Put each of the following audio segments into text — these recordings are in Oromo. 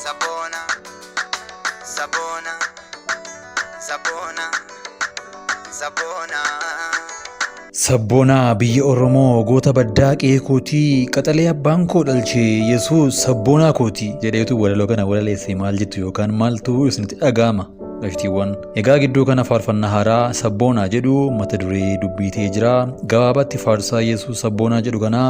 Sabona, sabona, sabona, sabona. Sabboonaa biyya Oromoo goota baddaa qe'ee kootii qaxalee abbaan koo dhalche Yesuus sabboonaa kooti jedheetu walaloo kana walaleesse. Maal jettu yookaan maaltu isinitti dhaga'ama, gashtiiwwan? Egaa gidduu kana faarfannaa haaraa Sabboonaa jedhu mata duree dubbii ta'ee jira. Gabaabaatti faarsaa Yesuus Sabboonaa jedhu kana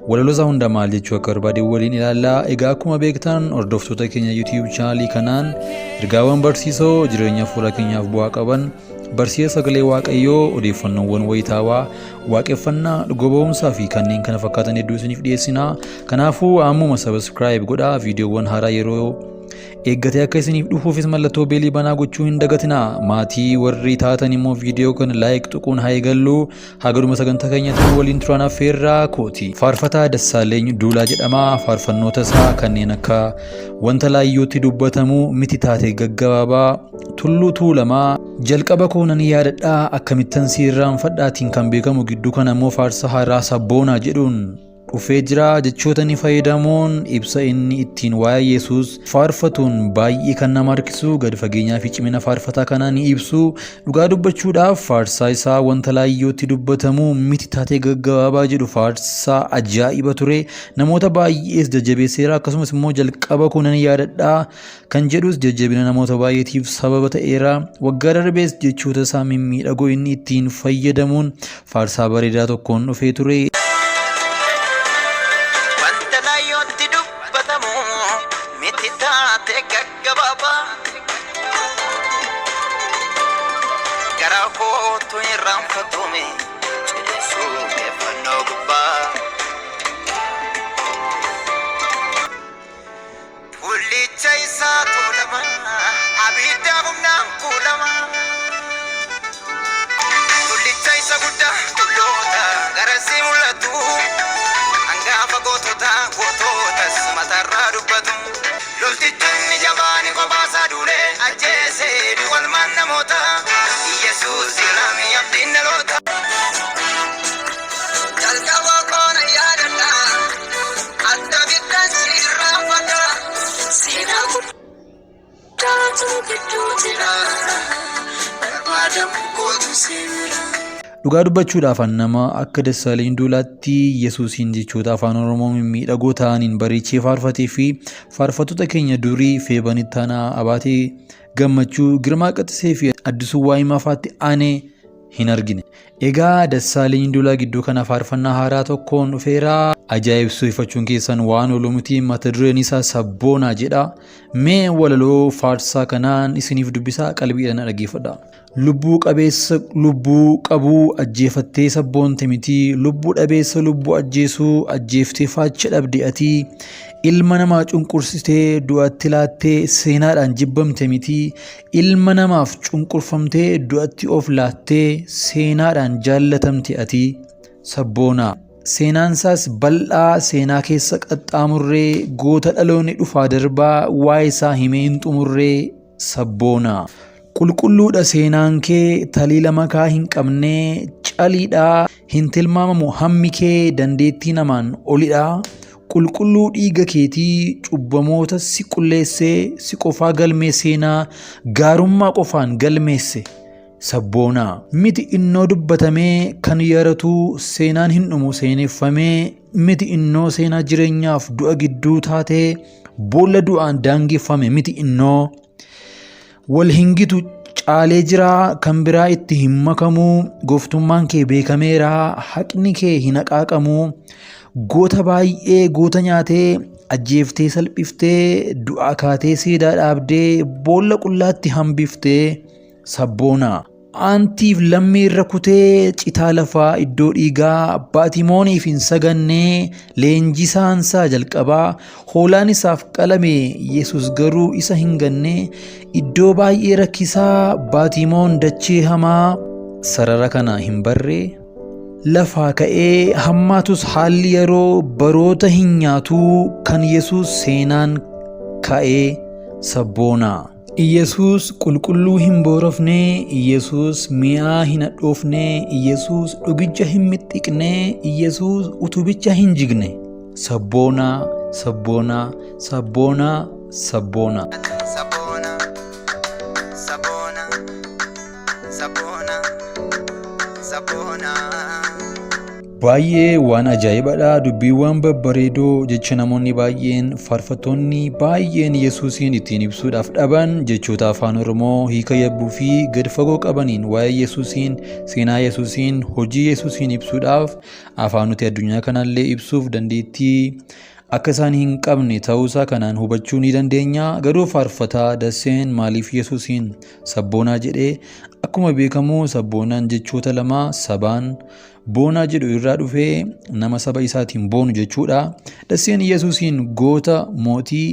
walaloo isaa hunda maal jechuu akka barbaade waliin ilaalla. Egaa akkuma beektan hordoftoota keenya YouTube chaanalii kanaan ergaawwan barsiisoo jireenya fuula keenyaaf bu'aa qaban, barsiisa sagalee Waaqayyoo, odeeffannoowwan wayitaawaa, waaqeffannaa, dhuga ba'umsaa fi kanneen kana fakkaatan hedduu isiniif dhiyeessina. Kanaafuu ammuma subscribe godhaa, viidiyoowwan haaraa yeroo eeggatee akka isiniif dhufuufis mallattoo beelii banaa gochuu hin dagatinaa. Maatii warri taatan immoo viidiyoo kana like tuquun haa eegallu. Hagaduma sagantaa keenyatti waliin turan affeerraa kooti. Faarfataa Dassaaleeny Duulaa jedhama. Faarfannoota isaa kanneen akka Wanta Laayyootti Dubbatamu, Miti Taate Gaggabaabaa, Tulluu Tuulamaa, Jalqaba Koo Nan Yaadadhaa, Akkamittan Si Irraanfadhaatiin kan beekamu gidduu kana immoo faarsa haaraa Sabboonaa jedhuun dhufee jira. Jechoota inni fayyadamuun ibsa inni ittiin waa'ee Yesuus faarfatuun baay'ee kan nama harkisu, gadi fageenyaa fi cimina faarfataa kanaa ni ibsu. Dhugaa dubbachuudhaaf faarsaa isaa Wanta Laayyootti Dubbatamu Miti Taatee Gaggabaabaa jedhu faarsaa ajaa'iba ture. Namoota baay'ees jajjabeesseera. Akkasumas immoo Jalqaba Koo Nan Yaadadhaa kan jedhus jajjabina namoota baay'eetiif sababa ta'eera. Waggaa darbees jechoota isaa mimmiidhagoo inni ittiin fayyadamuun faarsaa bareedaa tokkoon dhufee ture. Wanta laayyootti dubbatamu miti taate gaggabaabaa. Garaa kootu irraanfatume ciniinsuu keeffannoo gubbaa. Tullicha isaa tuulama abidda humnaan kuulama. Tullicha isa guddaa tulloota garasii mul'atu. Hangafa gootota goototas mataarraa dubbatu. Lolticha inni jabaan kophaasaa duulee ajjeesee du'almaan namoota. Yesuus jiraami abdiin dhaloota. Jalqaba koo na yaadadha. Akkamittan si irraanfadha. Seenaa guddaatu gidduu jira. Barbaadamu kootu seera. Dhugaa dubbachuudhaaf an nama akka Dassaaleny Duulaatti Yesuusiin jechoota afaan Oromoo mimmiidhagoo ta'aniin bareechee faarfatee fi faarfattoota keenya durii Feeban Ittaanaa, Abaatee Gammachuu, Girmaa Qaxxisee fi Addisuu Waayimaa faatti aanee hin argine. Egaa Dassaaleny Duulaa gidduu kana faarfannaa haaraa tokkoon dhufeera. Ajaa'ibsiifachuun keessan waan oolu miti, mata dureen isaa Sabboonaa jedha. Mee walaloo faarsaa kanaan isiniif dubbisaa, qalbiidhaan dhaggeeffadha. Lubbuu qabeessa lubbuu qabuu ajjeefattee sabboonte miti, lubbuu dhabeessa lubbuu ajjeesuu ajjeeftee faacha dhabde ati, ilma namaa cunqursitee du'atti laattee seenaadhaan jibbamte miti, ilma namaaf cunqurfamtee du'atti of laattee seenaadhaan jaallatamte ati, Sabboonaa. Seenaansaas bal'aa seenaa keessa qaxxaamurree, goota dhaloonni dhufaa darbaa waa'ee isaa himee hin xumurree, Sabboonaa. Qulqulluudha seenaan kee taliila makaa hin qabnee, caliidha hin tilmaamamu hammi kee dandeettii namaan olidha. Qulqulluu dhiiga keetii cubbamoota si qulleessee, si qofaa galmee seenaa gaarummaa qofaan galmeesse. Sabboonaa. Miti innoo dubbatamee kan yaratuu, seenaan hin dhumu seeneffamee, miti innoo seenaa jireenyaaf du'a gidduu taatee boolla du'aan daangeffame, miti innoo wal hin gitu caalee jira kan biraa itti hin makamuu, gooftummaan kee beekameera, haqni kee hin haqaaqamuu. Goota baay'ee goota nyaatee ajjeeftee salphiftee, du'aa kaatee siidaa dhaabdee boolla qullaatti hambiftee, Sabboonaa. Aantiif lammii irra kutee citaa lafaa iddoo dhiigaa Baatimooniif hin sagannee, leenjisaansaa jalqabaa hoolaan isaaf qalame, Yesus garuu isa hin ganne, iddoo baay'ee rakkisaa Baatimoon dachee hamaa sarara kana hin barree lafaa ka'ee, hammaatus haalli yeroo baroota hin nyaatuu kan Yesus seenaan ka'ee, Sabboonaa. Iyyasuus qulqulluu hin boorofne, Iyyasuus mi'aa hin hadhoofne, Iyyasuus dhugicha hin mixxiqne, Iyyasuus utubicha hin jigne. Sabboonaa, sabboonaa, sabboonaa, Sabboona. Sabona, sabona, sabona, sabona. Baay'ee waan ajaa'ibadha. Dubbiiwwan babbareedoo jecha namoonni baay'een faarfattoonni baay'een Yesuusiin ittiin ibsuudhaaf dhaban jechoota afaan Oromoo hiika yabbuu fi gad fagoo qabaniin waa'ee Yesuusiin, seenaa Yesuusiin, hojii Yesuusiin ibsuudhaaf afaan nuti addunyaa kanallee ibsuuf dandeettii akka isaan hin qabne ta'uusaa kanaan hubachuu ni dandeenya. Garuu faarfataa Dasseen maaliif Yesuusiin sabboonaa jedhee? Akkuma beekamu sabboonaan jechoota lama sabaan boonaa jedhu irraa dhufee nama saba isaatiin boonu jechuudha. Dasseen Yesuusiin goota mootii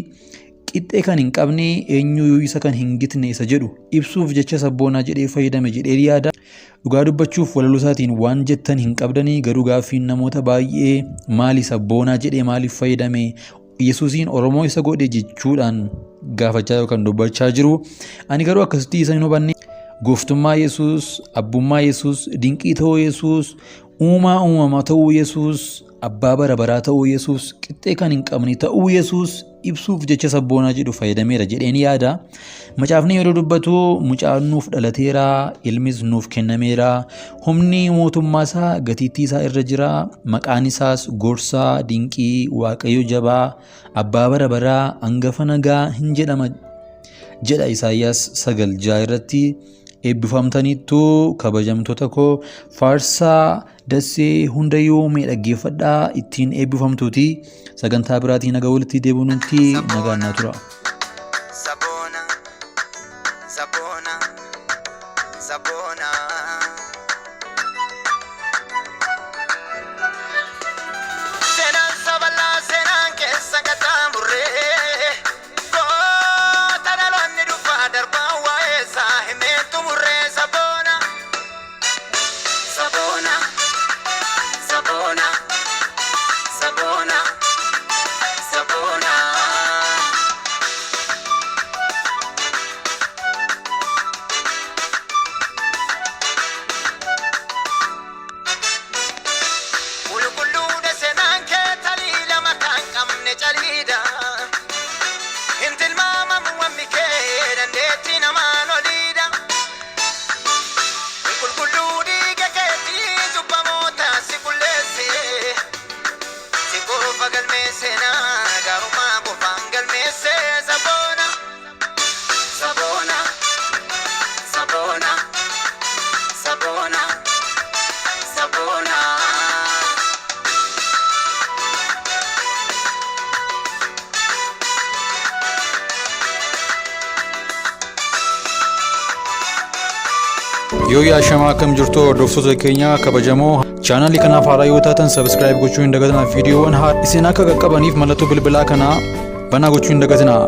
qixxee kan hin qabne eenyuyyuu isa kan hin gitne isa jedhu ibsuuf jecha sabboonaa jedhee fayyadame jedhee yaada. Dhugaa dubbachuuf walaloo isaatiin waan jettan hin qabdanii, garuu gaaffiin namoota baay'ee maali sabboonaa jedhee maaliif fayyadame, Yesuusiin Oromoo isa godhe jechuudhaan gaafachaa yookaan dubbachaa jiru. Ani garuu akkasitti isa hin hubanne. Gooftummaa Yesuus, abbummaa Yesuus, dinqii ta'uu Yesuus, uumaa uumamaa ta'uu Yesuus, abbaa bara baraa ta'uu Yesuus, qixxee kan hin qabne ta'uu Yesuus ibsuuf jecha sabboonaa jedhu fayyadameera jedheen yaada. Macaafni yeroo dubbatu mucaan nuuf dhalateera, ilmis nuuf kennameera, humni mootummaa isaa gatiittii isaa irra jira, maqaan isaas gorsaa, dinqii, waaqayyo jabaa, abbaa bara baraa, angafa nagaa hin jedhama jedha Isaayyaas 9:6 irratti. Eebbifamtaniittu kabajamtoota koo, faarsaa Dassee Hundayyuu mee dhaggeeffadhaa, ittiin eebbifamtuuti. Sagantaa biraatiin nagaa walitti deebinutti nagaan naa tura. Sabona, sabona, sabona. Seenaan sabalaa seenaan keessa qaxxaamurree. Goota dhaloonni dhufaa darbaa waa'ee isaa himee xumurree sabona. Sabona, sabona, sabona, sabona. Qulqulluudha seenaan kee taliila makaan qabne caliidha. Hin tilmaamamu wammi kee dandeettii namaan oliidha. Qulqulluu dhiiga keetii cubbamoota si qulleesse. Si qofa galmeessena gaarummaa qofaan galmeesse sabboona. Sabboona, sabboona, sabboona, sabboona. Yoo yaashamaa akkam jirtu hordoftoota keenya kabajamoo, chaanalii kanaaf haaraa yoo taatan subscribe gochuu hin dagatinaa. Viidiyoowwan haaraa isin akka qaqqabaniif mallattoo bilbilaa kanaa banaa gochuu hin dagatinaa.